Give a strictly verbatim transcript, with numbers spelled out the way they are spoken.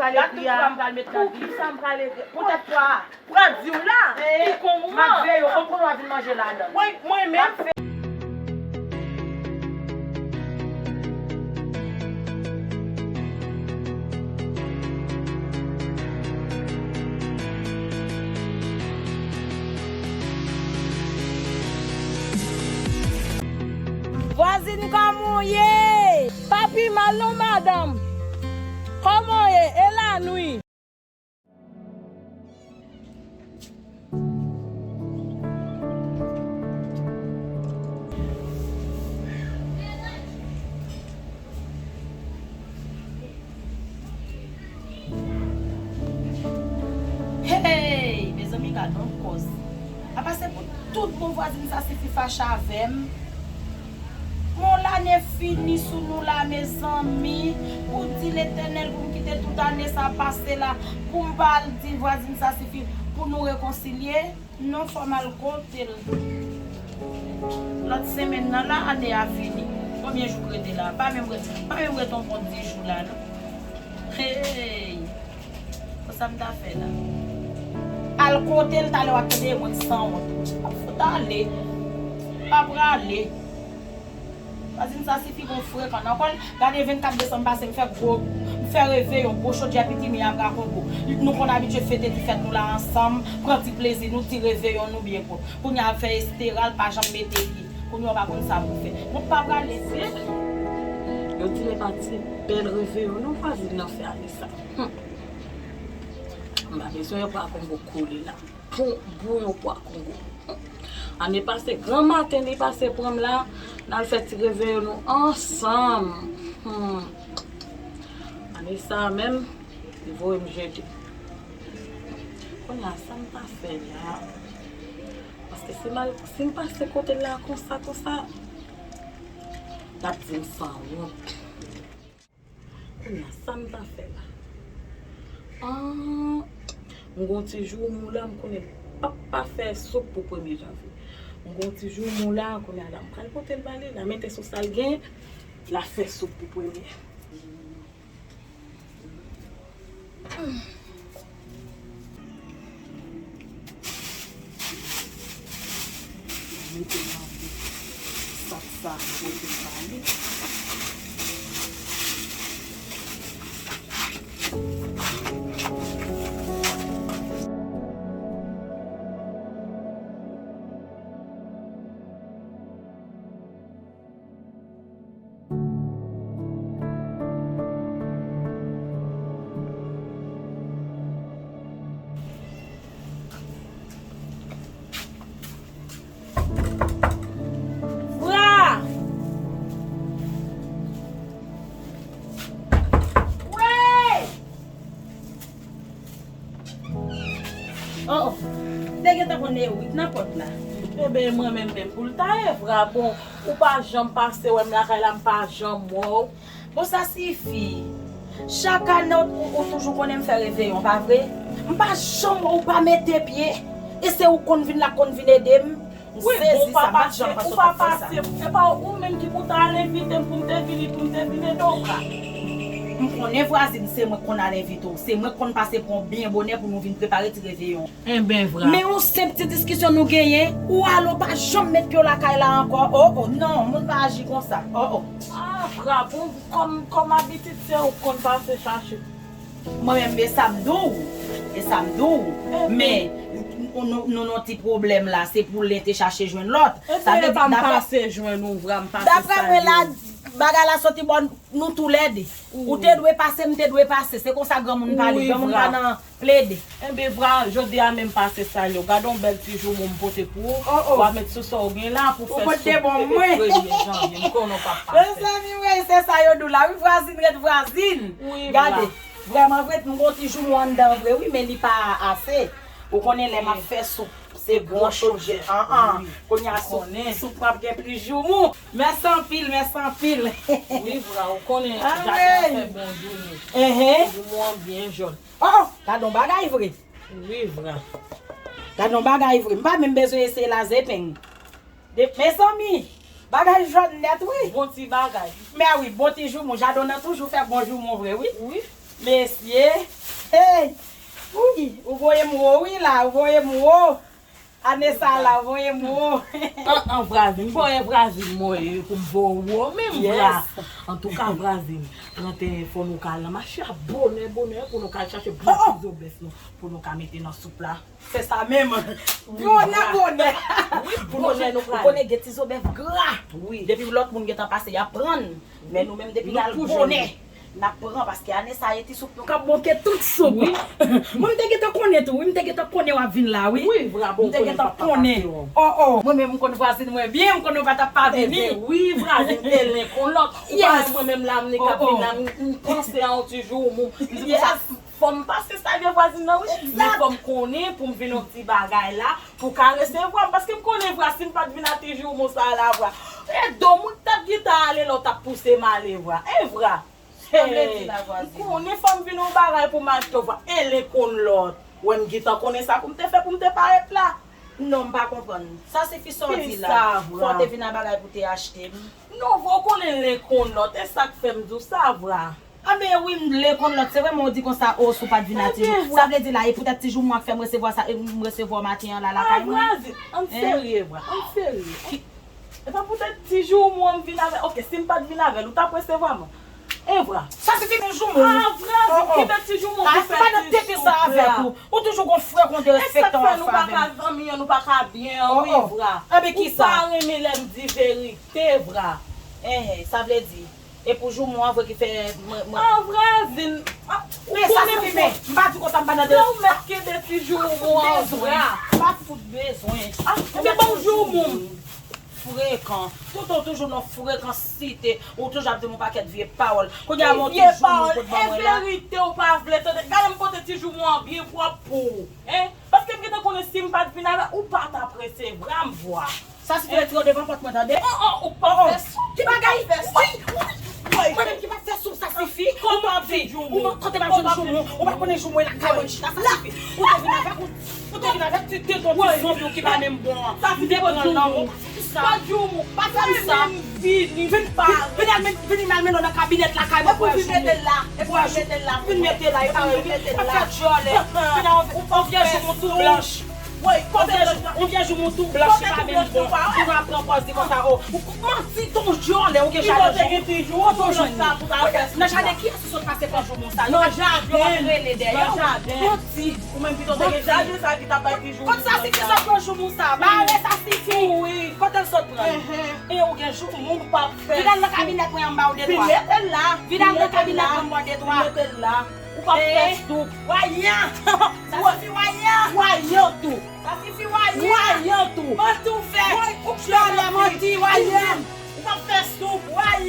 Gad tout pwa m pral met nan gri. Poukisa m pral egre? Poutèt pwa a. Pran di w la. Ki kon ou m ap veye w, ou konnen w ap vin manje ladan. Mwen, mwen menm. Vwazin, kòman w ye? Pa pi mal non, madanm. Kòman w ye? E lanwi? Hey! Mezanmi, gad on kòz. A pase pou tout bon vwazin sa sifi fache avè m. Bon, lane fini sou nou la, mezanmi. Pou di Letènèl pou m kite tout ane sa pase la, pou m pa al di vwazin sa sifi pou nou rekonsilye. Non, fò m al kote l. Lòt semèn nan la, ane a fini. Konbyen jou k rete la? Pa menm ret, pa menm ret on bon dis jou la, non. Hey! Konsa m ta fè la. Al kote l, talè w ap tande mwen sanwont. Ap fout ale. Pa prale. Vwazin sa sifi gon frekan nan kò l. Gade vennkat desanm pase, m fè gwo, m fè reveyon, gwo chodyè pitimi a Brakongo. Nou konn abitye fete ti fèt nou la ansanm, pran ti plezi nou, ti reveyon nou byen gwo. Kounye a fè Estera, l pa janm mete pye. Kounye a w pa konn sa pou fè. Bon, pa prale. Yo di le pa ti bèl reveyon non vwazin nan fè ane sa. Hum. M pa bezwen yon Brakongo kole la. Pou, pou yon pwa Kongo. Ane pase, granmaten li pase pran m la, n al fè ti reveyon nou ansanm. Hmm. Ane sa a menm, li voye m jete. Kounye a, sa m ta fè la? Paske si m al, si m pase kote l la konsa, konsa, l ap di m sanwont. Kounye a, sa m ta fè la? Ah, m gon ti joumou la, m konnen m p ap pa fè soup pou premye janvye. M gon ti joumou la, kounye a la, m pral pote l ba li, l a mete sou sa l gen, l a fè soup pou premye. Mete nan sak sa, pote l ba li. Vra! Wi! Oh, oh. Te gentan konn Erik nan pòt la. Enben, mwen menm, menm pou l ta ye, Vra, bon, ou pa janm pase wè m lakay la, m pa janm wè w. Bon, sa sifi. Chak ane, ou, ou, ou toujou konnen m fè reveyon, pa vre? M pa janm wè w pa mete pye. E se ou konn vin la, konn vin ede m. M sezi sa, m pa janm panse w t ap fè sa. Wi, bon, ou pa pase, ou pa pase. E pa ou menm ki pou ta al envite m pou m te vini, pou m te vin ede w, Vra. M konnen vwazin, se mwen k konn al envite w. Se mwen k konn pase pran w byen bonè pou nou vin prepare ti reveyon. Enben, Vra. Men yon senp ti diskisyon nou genyen, ou ale, ou pa janm met pye w lakay la ankò. Oh, oh, non, moun pa aji konsa. Oh, oh. Ah, Vra, bon, kòm, kòm abitid, se ou k konn pase chache. Mwen menm, e sa m di w, e sa m di w. Men, nou, nou, nou ti pwoblèm la, se pou len te chache jwenn lòt. Sa vle di, daprè, daprè mwen la, bagay la soti bò nou toulède. Ou te dwe pase, m te dwe pase. Se konsa granmoun pale. Granmoun pa nan plede. Enben, Vra, jodi a menm pase sa yo. Gade yon bèl ti joumou m pote pou ou. W a met sou sa w gen la pou fè soup premye janvye. M konnen w p ap pase. Mezanmi, wi, se sa yo di w la. Wi, vwazin ret vwazin. Gade, vrèman vre, m gon ti joumou anndan vre, wi, men li pa ase. Ou konnen lè m ap fè soup, se gwo chodyè. An, an. Kounye a soup, soup m ap gen plis joumou. Mèsi anpil, mèsi anpèl. Wi, Vra, ou konnen jaden an fè bon joumou. Joumou an byen jòn. Oh, oh, gade yon bagay vre. Wi, Vra. Gade yon bagay vre. M pa menm bezwen eseye laze peng. De, mezanmi, bagay jòn nèt, wi. Bon ti bagay. Mè wi, bon ti joumou. Jaden an toujou fè bon joumou vre, wi. Wi. Mesye. Voye m wo wi la, voye m wo. Ane sa la, voye m wo. An, an, Vrazin, bon, e Vrazin mwen ye pou m voye w wo menm, Vra. Antouka, Vrazin, trannteyen fò nou ka al nan mache a bonè, bonè, pou nou ka al chache bon ti zo bèf nou, pou nou ka mete nan soup la. Se sa menm. Bonè, bonè. Wi, bonè nou pral. Ou konnen gen ti zo bèf gra. Wi. Depi lòt moun gentan pase, y ap pran l. Men nou menm, depi n al bonè, n ap pran, paske ane sa ye ti soup nou k ap manke tout soup. Wi. Mwen, m te gentan konnen tou, wi, m te gentan konnen w ap vin la, wi. Wi, Vra, bon, m te gentan konnen. Oh, oh. Mwen menm, m konn vwazin mwen byen, m konn nou pa t ap pa vini. Wi, Vrazin, te len kon lòt. Ou pa wè mwen menm la, m ni k ap vin la, m, m panse a yon ti jou, m, m di konsa, fò m pase salye vwazin nan, wi. Men fò m konnen pou m vin yon ti bagay la, pou ka resevwa m. Paske m konnen, Vra, si m pa t vin a ti jou moun sa la, Vra, e do m ou t ap gentan ale lè w t ap pouse m ale, Vra. E Vra. M konnen fò m vin yon bagay pou m achte w, Vra. E len konn lòt. Wè, m gentan konnen sa pou m te fè pou m te parèt la. Non, m pa konprann. Sa sifi sa w di la. Fò w te vin a bagay pou te achte m. Non, Vra, ou konnen len konn lòt. E sa k fè m di w sa, Vra. Anben wi, m len konn lòt. Se vre, men w di konsa, o, si w pa t vin a ti jou. Sa vle di la, e poutèt ti jou mwen ap fè m resevwa sa, e m resevwa w maten an la lakay mwen. Vrazin, ann serye, Vra, ann serye. E pa poutèt ti jou mwen m vin avè l. Oke, si m pa t vin avè l, ou t ap resevwa mwen. E Vra. Sa sifi, men jou mwen. Ah, Vrazin, kite ti jou mwen pou fè ti soup la. Ou toujou gon frekan derespektan ansanm avè m. E sa k fè nou pa ka zanmi an, nou pa ka byen an, wi, Vra. Anben kisa? Ou pa renmen lè m di verite, Vra. Enhen, sa vle di. E pou jou mwen an vre ki fè mwen, mwen. Ah, Vrazin. Ah, ou konnen m fò. M pa di konsa, m pa nan de. Lè w mèt kenbe ti jou mwen an, Vra. M pa fout bezwen. Ah, men ban m jou mwen. Frekan. Toutan w toujou nan frekansite. Ou toujou ap di m yon pakèt vye pawòl. Kounye a, mwen ti jou mwen pou t ban mwen la. Vye pawòl. E verite ou pa vle tande. Gade m pote ti jou mwen an byen pwòp pou ou. Hein? Paske m gentan konnen si m pa t vin avè ou, ou pa t ap resevwa m, Vra. Sa sifi retire w devan pòt mwen, tande? Oh, oh, ou p ap fè soup. Ki bagay? Wi, wi. Mwen menm ki p ap fè soup, sa sifi. Ou manti. Ou manti, kote m ap jwenn joumou? Ou pa konnen joumou e lakay mwen chita, sa sifi. Ou te vin avèk, ou, ou te vin avèk ti teton ti zonbi w ki pa menm bon an. M te pran l nan men w. Sa. Pa joumou. Pa fè m sa. Vin, vin, vin al men, vin al mennen w nan kabinèt lakay mwen pou w wè joumou. Vin mete l la. Vin mete l la, e pa wè, vin mete l la. Ou fè djòlè. Ou vye joumou tou blanch. Wi, kote lòt la? Ou vye joumou tou blanch, ki pa menm bon. Ou va pran pòz li konsa, o. Ou manti, ton djòlè, ou gen jalouzi. Kote w jwenn li? Nan jaden kiyès ou sot pase pran joumou sa? Yo pa t rele dèyè w. Manti. Ou menm pito te gen jaden sa ki t ap bay ti jou. Kote sa sifi sot pran joumou sa? Bare sa sifi. Kote l sot pran? E ou gen joumou, ou p ap fè. Vin al nan kabinèt mwen an, m ba w de twa. Vin mete l la. Vin al nan kabinèt mwen, m ba w de twa. Vin mete l la. Ou p ap fè soup. Wayan! Sa sifi wayan! Wayan tou! Sa sifi wayan! Wayan tou! Manti w fè! Woy, ou djòlè manti, wayan! Ou p ap fè soup! Wayan!